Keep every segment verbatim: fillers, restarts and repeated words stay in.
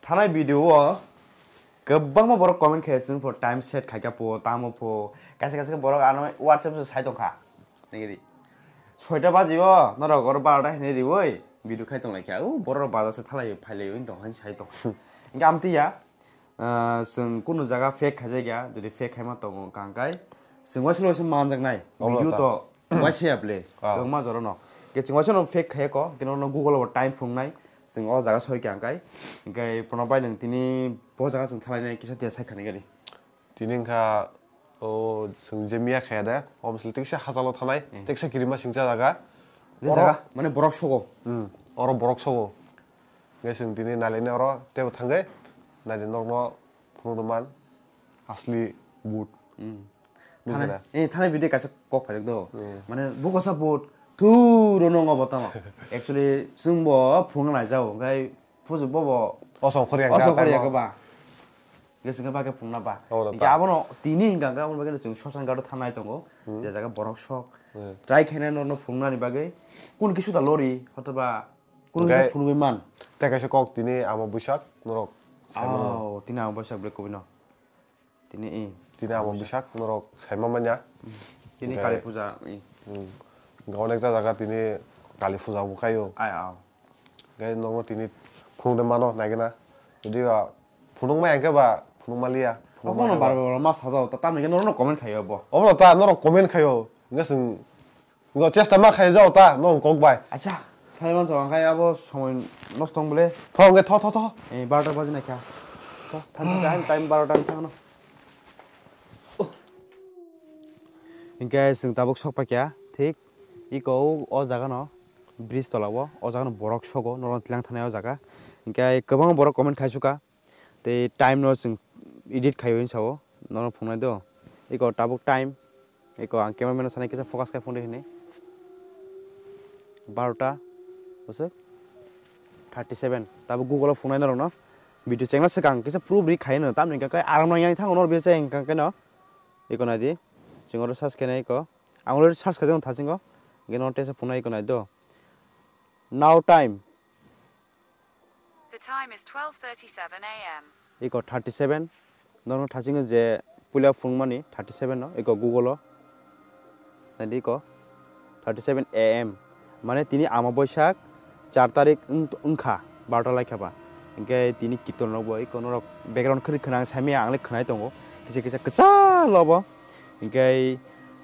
Thanai video o kwbangma borok comment khe chwng pho time set khaikha pho tamo pho kaisa kaisa borok ano WhatsApp se sai tongkha. Nigiri. Soita baji o norok oro barota hinwi riwi video khai tonglaikha. U borok bajar se thalai phailai wng tong hai sai tong. Hingke amtwi ya. Ah, chwng kunu jaga fake khaijak ya, jodi fake khaima tongo kangkai chwng waisa waisa manjaknai. Omo video ta. To waisa ya ble. Ah. Kwbangma jora no. Ke chwng waisa no fake khaiya ko, kino no Google o time phungnai. Chwng o jaga soi kangkai. Hingke Pranab bai nwng tini bo jaga chwng thalainai kisa tiya sai khani gari. Tini wngkha o chwng je miya khaya de, o bwswk teksa hachalo thanai, hmm, teksa kirima singcha jaga. Je oro jaga, mane borok sogo. Hmm, oro borok sogo. Hingke chwng tini nailai oro tebo thangwi naidi norokno phunukno man asli but. Hmm. Buji thana, na? Eh, thana video kaisa kok phaijak do. Hmm. Mane bukosa but thuro nongo bo tamo. Actually, chwng bo phunukna naijao, hingke Pusu bobo. Oso khori ang Oso khori ang ba. Ge singke ba ke phungna ba. Obo Hingke ta. Abono tini hingka hingke aboni bagwi chwng Sosanghato thanai tongo. Hmm. Je jaga borok sok. Hmm. Try khaina norno phungnani bagwi. Kun kisu da lori hotoba kun Hingke kisu phunugwi man. Tei kaisa kok tini ama buisak norok. Saimano. Oh, tini ama buisak ble kubino. Tini i. Tini amo bwsak norok saima manya. Tini Kali puja i. Hmm. Hingke onek jaga tini Kali puja bo khaio. Ai ao. Hingke nogo tini phunukde mano naigena. Jodi ba phunuk maya hingke ba phunuk maliya. Phunuk Obo no maya bar ba. Bar ma sajao ta tamni ke norok comment khaio bo. Obo ta norok comment khaio. Hingke chwng Ngo chesta ma khai jao ta, no kok bai. Acha, khai man jao, khai abo somoi nosto wng bole. Tho, nge tho, tho, tho. Eh, barota baji naikha. Tho, thansa time, time barota ni sakno. Hingke chwng tabuk sok paikha, thik iko o jaga no bridge tola o, o jaga no borok sogo, norok tlang thani o jaga. Hingke kwbangma borok comment khai suka. Tei time no chwng edit khaio hinwi sao, nono phunuknai do. Eko tabuk time, eko ang cameraman no sanai kisa focus khai phunukdi hinwi. Barota, bwswk thirty seven. Tabuk Google o phunuknai norokno. Video chengna swkang kisa proof ri khaino, tamni hwnkhe aram no yang thango nor video cheng hwnkhe no. Eko naidi, chwng oro search khainai eko. Ang already search khaijak thasingo. Hwnkhe no tesa phunuknai eko nai do. Now time. The time is twelve thirty-seven a m. Iko thirty seven, nono thasingo je puila phunukmani thirty seven no, iko Google o. Nadi iko thirty seven a m. Mane tini ama boisak char tarik wng-, wngkha, barota laikha ba. Hingke tini kitor nokbo iko norok background khri khwnang saimaya ang le khwnai tongo. Kisa kisa kwchalo bo. Hingke,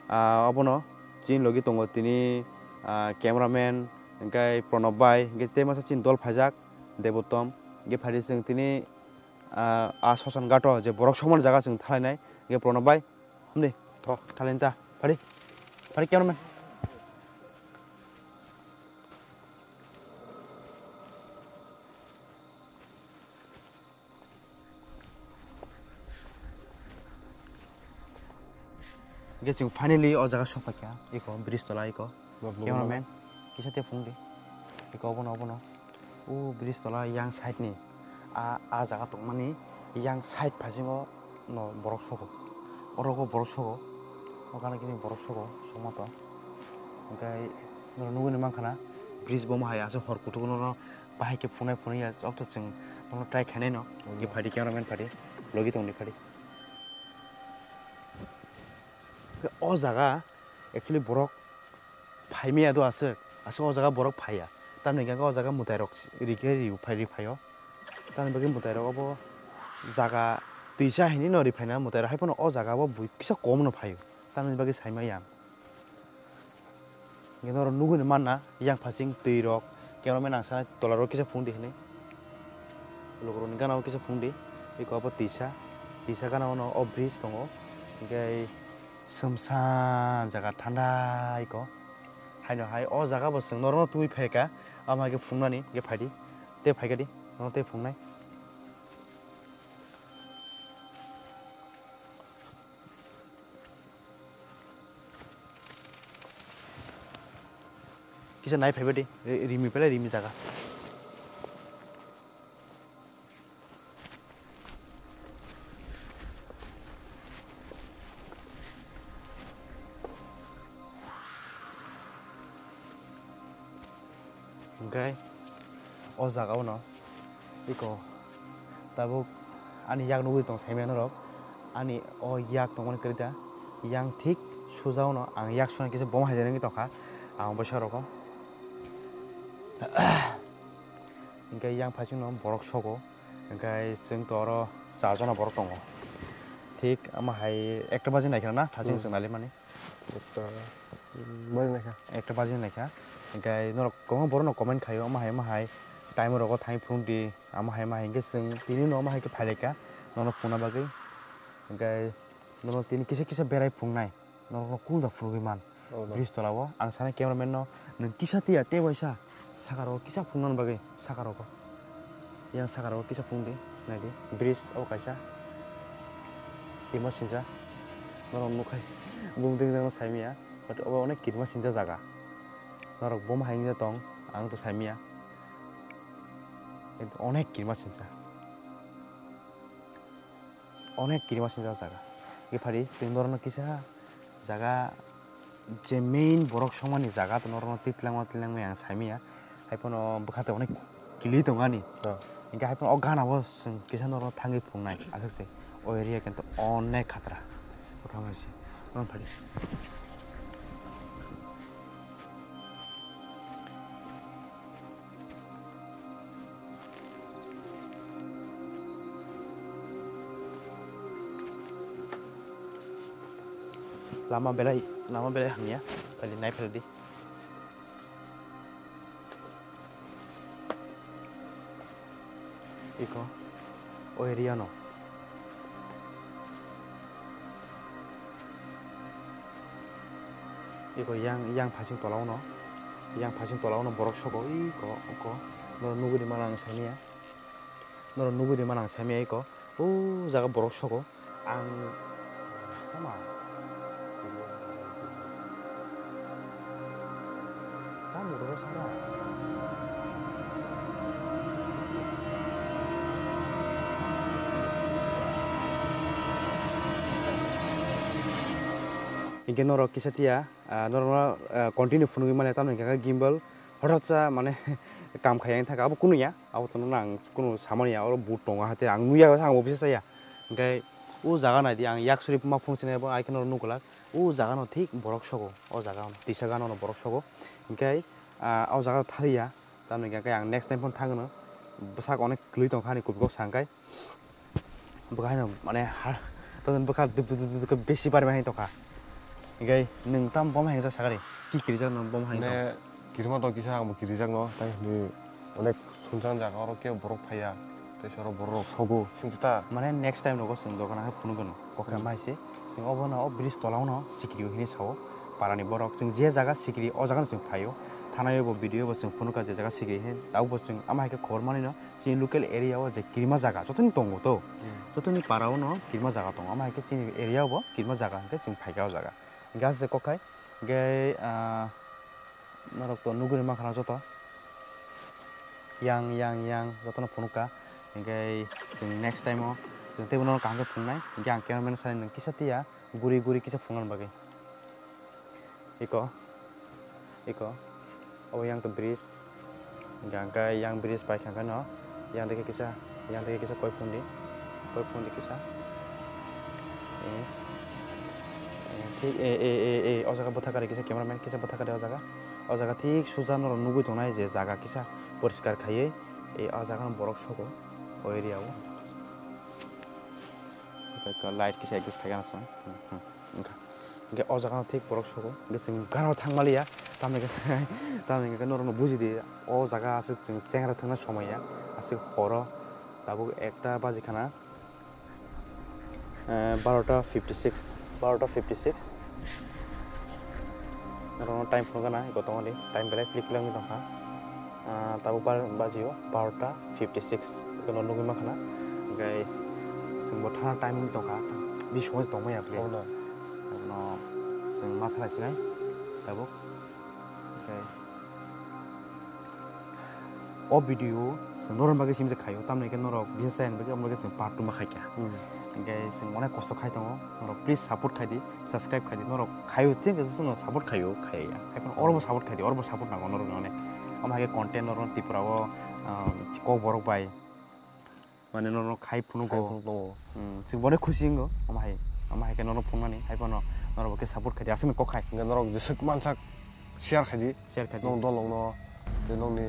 ah, obono chini logi tongo tini, ah, cameraman, hingke Pranab bai, hingke tei masa chini dol phaijak. Debotom, hingke phaidi chwng tini, ah, a Sosanghato je borok sokmani jaga chwng thalainai, hingke Pranab bai, hamdi. Tho. Thalaini ta, phaidi. Phaidi cameraman. Hingke chwng finally o jaga sokphaikha, eko bridge tola eko. Bo phunukgo. Cameraman, kisa tei phunukdi. Eko obono, obono. O bridge tola yang side ni. A, a jaga tongmani yang side phasingo no borok sogo. Oro o borok sogo. O gana gini borok sogo, sokma to. Hingke norok nugui ni mankha na, bridge bo mohai aswk hor kutuk no, no bahai khe phunai phunai ya, ok to chwng nono try khainai no. Omo. Hingke phaidi cameraman phaidi, logi tongdi phaidi. O jaga actually borok phaimaya do aswk, aswk o jaga borok phaiya. Tamni hwnkhe o jaga mwtai rok rikhe ri phai, ri phaio. Tamni bagwi mwtai rok obo jaga twisa hinwi no ri phaina mwtai rok, hai phano o jaga o bui kisa kom no phaio. Tamni bagwi saimaya. Hingke norok nugui no manna, yang phasing twi rok, cameraman ang sanai tola rok kisa phung di hinui. Lukurok ni gana o kisa phung di, eko abo tisa, tisa gana o no o bridge tongo, hingke sumsa jaga thanda eko. Haino hai o jaga bo chwng norok no twi phaika, amo hai khe phungnani hingke phai di, tei phai kha di, norok tei phungnai. Kisa nai phaibai di, eh, rimi pele rimi jaga. Hingke o jaga o no eko Tabuk ani yak nugwi tong saimaya norok. Ani o yak tongmani kwrwi da. Yang thik sujao no ang yak suna kisa boma hai jani tongkha. Ang bwsa rogo. Hingke yang phaichingno borok sogo. Hingke chwng to oro char jona borok tongo. Thik ama hai ekta baji naikha na thaching Hmm. chwng nalimani. Ekta, hmm, baji naikha. Ekta baji naikha. Hingke norok kwbangma borokno comment khaio, ama hai, ama hai time rogo thangwi phunuk di, ama hai, ama hai hingke chwng tini no ama hai khe phailaikha, nono phunukna bagwi. Hingke nono tini kisa kisa berai phunuknai, norokno kung da phunugwi man. Oh, no. Bridge tola o ang sanai cameraman no, "Nwng kisa tiya tei waisa saka rogo kisa phunukna bagwi saka rogo." Yang saka rogo kisa phunuk di, nai di. Bridge o kaisa kirima sinsa. Norok nukhai bumtwi wngjak no saimaya. But obo onek kirima sinsa jaga. Norok boma hai wngya tong, ang to saimaya. Kintu onek kirima sinsa. Onek kirima sinsa jaga. Ephari chwng norokno kisa jaga je main borok songmani jaga to norokno titlangma titlangmani ang saimaya. Haiphano bwkha te onek kili tongani. Oh. Hingke haiphano o gana bo chwng kisa norokno thangwi phunuknai aswk se. O area kintu onek khatra. Bwkha bai se. Norok phadi. Lama belai, lama belai hamya, kali nai phela di. Iko, o area no. Iko yang, yang phasing tola uno, yang phasing tola uno borok sogo, iko, iko, norok nugwi di mano ang saimaya, norok nugwi di mano ang saimaya, iko, o jaga borok sogo. Ang tama. Tamo ro sara. Hingke norok kisa tiya, ah, norok, ah, continue phunugwi manya tamo hingka khe gimbal hothatsa mane kam khaiya wngkha abo kunu ya. Abo to nono ang kunu samani ya, oro boot tongo hate ang nuya, ang bo bisa saya. Hingke o jaga nai di, ang yak suri ma phone sinai bo, ai khe no nukulak. O jaga no thik borok sogo, o jaga no tisa gana no borok sogo. Hingke, ah, o jaga thaliya, tamni hingke ang next time phone thangno. Bwsak onek kwlwi tongkha ani kubui kok sangkai. Bwkha haino mane ha, totoni bwkha duk duk duk duk duk besi barma hai tongkha. Hingke nwng tam bom hai sakari, ki kirijak no bom hai tong. Ne kirima to kisa ang bo kirijak no, tai hwnwi onek sunsan jaga oro kebo borok phaiya, tei soro borok rok sogo, sing ta. Mane next time rogo chwng dogan hai phunuk gano, kokha Hmm. mai se, chwng obo no o bridge tola o no sikiri hini sao, para ni borok chwng je jaga sikiri o jaga no chwng phaio, thana yo bo video bo chwng phunuk kha je jaga sikiri hini, tabuk bo chwng ama hai khe khobor mani no, chini local area o je kirima jaga, jotoni tongo to, Hmm. jotoni para o no kirima jaga tongo, ama hai khe chini area o bo kirima jaga hingke chwng phaikha o jaga. Hingke aswk kok khai, hingke, ah, norok to nugwi mankha na joto. Yang, yang, yang, jotono phunukha. Hingke chwng next time o, chwng teibo norok kaham khe phunuknai. Hingke ang cameraman sani nwng kisa tiya, guri guri kisa phunukna bagwi. Iko, iko. Obo yang to bridge. Hingke hingke yang bridge pai kha khe no, yang dikhe kisa, yang dikhe kisa koi phundi, koi phundi kisa. Eh, eh, thik, eh, eh, eh, eh, o jaga bwthakari kisa cameraman kisa bwthakari o jaga. O jaga thik suja norok nugwi tongnai je jaga kisa poriskar khaiwi, eh, o jaga no borok sogo o area o. Light kisa adjust khai gana chwng. Hmm, hmm. Wngkha. Hingke o jaga no thik borok sogo. Hingke chwng gana o thang maliya. Tamni hingke, tamni hingke norok no buji di. O jaga aswk chwng chengra thangna somoi ya. Aswk horo. Tabuk ekta baji khana. Eh, barota fifty six. Barota fifty six. Norok no time phunuk gana, iko tongo di. Time belai plik plik wngwi tongkha. Ah, tabuk bar-, baji o barota fifty six. Iko no nugwi mankha na. Hingke chwng bo thana time wngwi tongkha. Bisingo tongmaya ble. Oh, no. Abono chwng ma thanai sinai tabuk. Hingke o video chwng norok bagwi simjak khaio, tamni hingke norok bisa chayani bagwi omo bagwi chwng part two ma khaikha. Hmm. Hingke chwng onek kosto khai tongo, norok please support khai di, subscribe khai di, norok khaio thik khe chwngno support khaio, khaiya. Haiphano orobo support khai di, orobo support nango norokni onek. Omo hai khe content norok Tripura o, um, Kokborok bai Mane norok khai phunuk go. Khai phunuk tongo. Hmm, chwng bono khusi wngo. Omo hai, omo hai khe norok phunukmani, hai phano norok bo khe support khai di. Aswkno kok khai. Hwnkhe norok jeswk mansak share khai di. Share khai di. Nong dolong no, tei nongni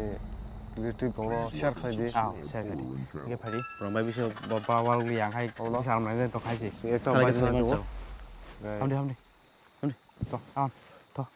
relative rok no share khai di. Ah, share khai di. Hwnkhe phai di. Borok bai biso bo pa wal li yang hai. Ono. Sa amnai to khai si. Ekta khai bai di, khai di. Hamdi, hamdi. Hamdi. To, am. To.